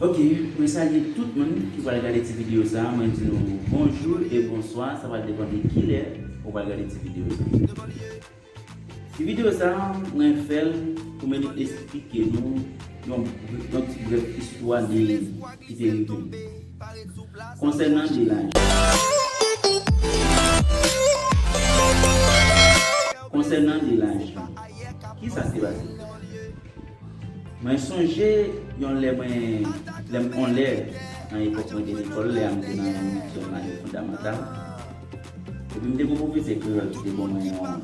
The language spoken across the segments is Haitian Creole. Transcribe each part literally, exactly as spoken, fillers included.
Ok, mwen salye tout moun ki pral gade ti videyo sa a. Mwen di nou bonjou e bonswa, sa pral depann de kilè ou pral gade ti videyo sa a. Ti videyo sa a, mwen fè l pou mwen esplike nou yon, yon ti brèf istwa de ki te rive m konsènan de lajan. Konsènan de lajan, ki sa k te pase? Mwen sonje yon lè mwen, lè m, yon lè, nan epòk mwen te lekòl, lè a m te nan yon ane fondamantal. Epi m te gen yon pwofesè kreyòl ki te ban mwen yon,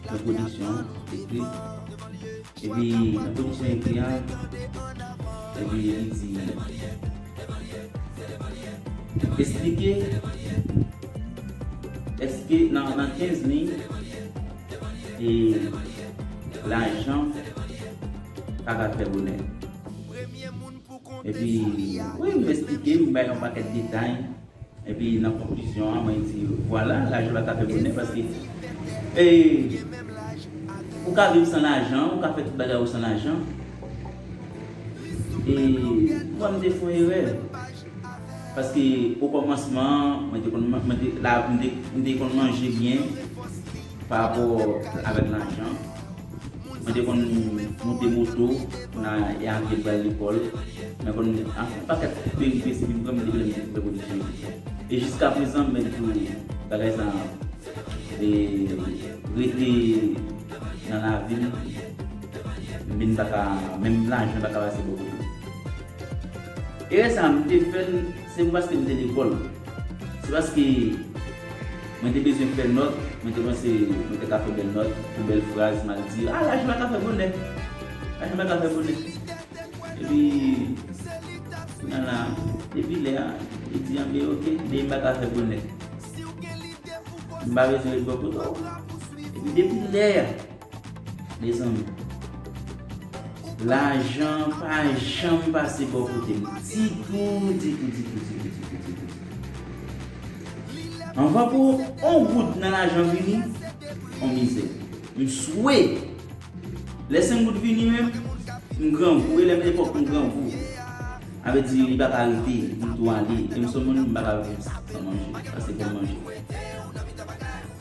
yon pwodiksyon ekri. Epi nan pwodiksyon ekri a, epi li di, esplike, èske nan, nan kenz liy, e lajan pa ka fè bonè. Epi, wi, m esplike, m bay yon pakèt detay. Epi, nan konklizyon an, mwen di, vwala, lajan pa ka fè bonè, paske, e, ou ka viv san lajan, ou ka fè tout bagay ou san lajan. E, mwen, m te fè yon erè. Paske, o kòmansman, mwen te konn, mwen te, la, mwen te, mwen te konn manje byen pa rapò avèk lajan. Mwen te konn moute moto, nan, e avyon pral lekòl. Mwen konn, anfen, yon pakèt peripesi vin pran m depi lè m te fin fè pwodiksyon. E jiskaprezan, mwen di w, bagay sa, e, rete nan lavi m, m vin pa ka, menm lajan pa ka pase bò kote m. Erè sa, m te fè l, se pou paske m te lekòl. Se paske mwen te bezwen fè nòt, mwen te panse mwen te ka fè bèl nòt, pou bèl fraz, m al di, a, lajan pa ka fè bonè. Lajan pa ka fè bonè. Epi, kounye a la, depi lè a, li di, anben, ok, depi m pa ka fè bonè, m pa bezwen ret bò kote w. Epi depi lè a, mezanmi, lajan pa janm pase bò kote m ditou, ditou, ditou, ditou, ditou, ditou, ditou. Anvan pou on goud nan lajan vini, on mizè. M swe. Lè senk goud vini menm, m grangou. E lè m epòk m grangou. Sa vle di, li pa ka rete, li tou ale. E m se yon moun, m pa ka viv san manje. Paske fò m manje.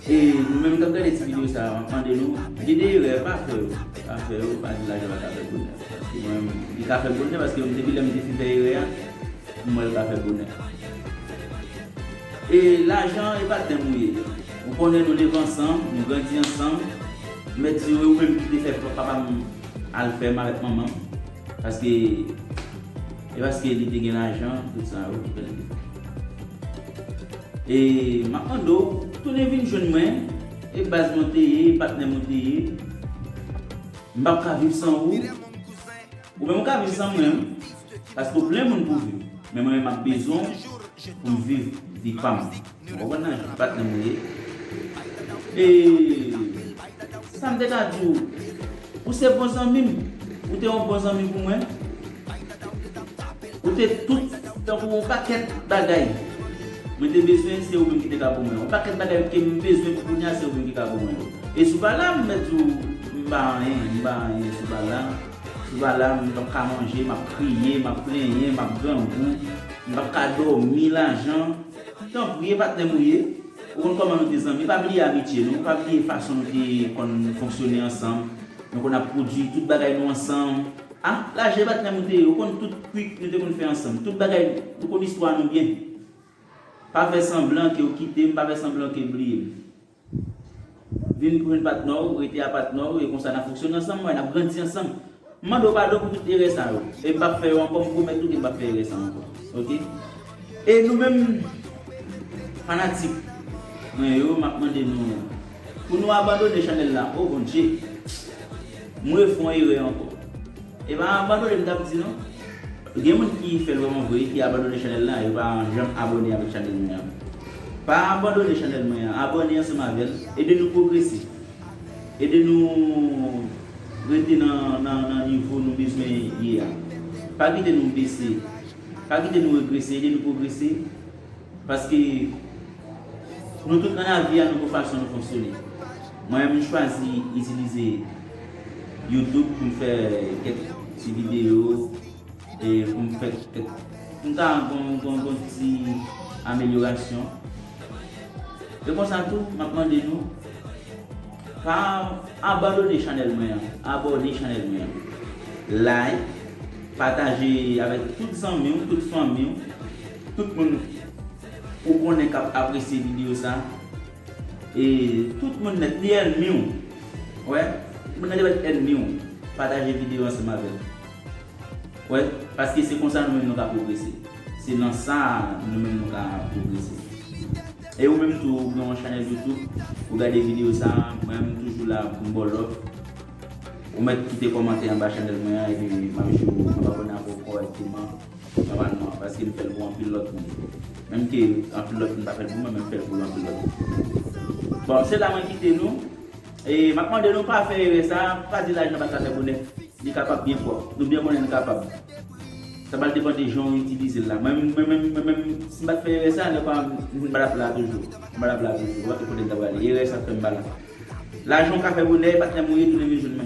E nou menm k ap gade ti videyo sa a, m ap mande nou, gen de erè, pa fè yo. Pa fè yo, pa di lajan pa ka fè bonè. Paske mwen, li ka fè bonè, paske depi lè m te fin fè erè a, m wè l ka fè bonè. E lajan, e patnè m ou ye. Ou konnen nou leve ansanm, nou grandi ansanm. M mèt di w, e ou menm ki te fè papa m al fèm avèk manman m. Paske, e paske li te gen lajan, tout sa yo, ki fè l te fè. E m ap mande w, tounen vin jwenn mwen, e baz mwen te ye, e patnè mwen te ye. M p ap ka viv san ou. Ou menm ou ka viv san mwen, wi. Paske ou plen moun pou viv. Men mwen menm m ap bezwen w pou m viv vi pa m. Ou konprann nan, patnè m ou ye. E sa m te ka di w, ou se bon zanmi m. Ou te yon bon zanmi pou mwen. Ou te tout tankou yon pakèt bagay. Mwen te bezwen, se ou menm ki te ka ban mwen. Yon pakèt bagay ke m bezwen pou kounye a, se ou menm ki ka ban mwen yo. E si w pa la, m mèt di w, m pa anyen, m pa anyen si w pa la. Si w pa la, m p ap ka manje, m ap kriye, m ap plenyen, m ap grangou, m p ap ka dòmi, lajan. Tanpri, e patnè m ou ye. Ou konn kòman nou te zanmi, pa bliye amitye nou, pa bliye fason nou te konn fonksyone ansanm. Nou konn ap pwodui tout bagay nou ansanm. A, lajan e patnè m ou te ye, ou konn tout kwik nou te konn fè ansanm. Tout bagay, nou konn istwa nou byen. Pa fè sanblan ke w kite m, pa fè sanblan ke w bliye m. Vin pou jwenn patnè w, rete a patnè w, e konsa n ap fonksyone ansanm, n ap grandi ansanm. M mande w padon pou tout erè sa yo. E m p ap fè yo ankò, m pwomèt ou ke m p ap fè erè sa ankò. Oke? E nou menm, fanatik mwen yo, m ap mande nou, pou nou abandone chanèl la. O Bondye! M refè yon erè ankò. E pa abandone m t ap di non. Gen moun ki fè l vrèman vre, ki abandone chanèl la, yo pa janm abòne avèk chanèl mwen an. Pa abandone chanèl mwen an, abòne ansanm avè l, ede nou pwogrese. Ede nou rete nan, nan, nan nivo nou bezwen ye a. Pa kite nou bese, pa kite nou regrese, ede nou pwogrese. Paske nou tout nan lavi a, nou gon fason nou fonksyone. Mwen menm, m chwazi itilize YouTube pou m fè kèk ti videyo, e pou m fè kèk, m ta gon, gon, gon ti amelyorasyon. E konsa tou, m ap mande nou, pa abandone chanèl mwen an. Abòne chanèl mwen an. Like, pataje avèk tout zanmi w, tout fanmi w, tout moun ou konnen k ap apresye videyo sa. E tout moun nèt, ni ènmi w. Wè, tout moun nèt, ènmi w. Pataje videyo ansanm avè l. Wè, paske se konsa nou menm nou ka pwogrese. Se nan sa nou menm nou ka pwogrese. E ou menm tou, ou gen yon chanèl YouTube, ou gade videyo sa, mwen menm toujou la pou m ba w love. Ou mèt kite kòmantè anba chanèl mwen an, epi m ap jwe, m ap abòne avè w kòrèkteman, nòmalman, paske m fè l pou anpil lòt moun. Menm ke anpil lòt moun pa fè l pou mwen, men m fè l pou anpil lòt moun. Bon, se la mwen kite nou. E m ap mande nou pa fè erè sa, pa di lajan pa ka fè bonè. Li kapab byen fò. Nou byen konnen li kapab. Sa pral depann de jan w itilize l la. Mwen menm, mwen menm, mwen menm, si m pa t fè erè sa, lè pa m pa t ap la toujou. M pa t ap la toujou. Ou pa t konnen sa prale. Erè sa fè m pa la. Lajan w ka fè bonè, patnè m ou ye, tounen vin jwenn mwen.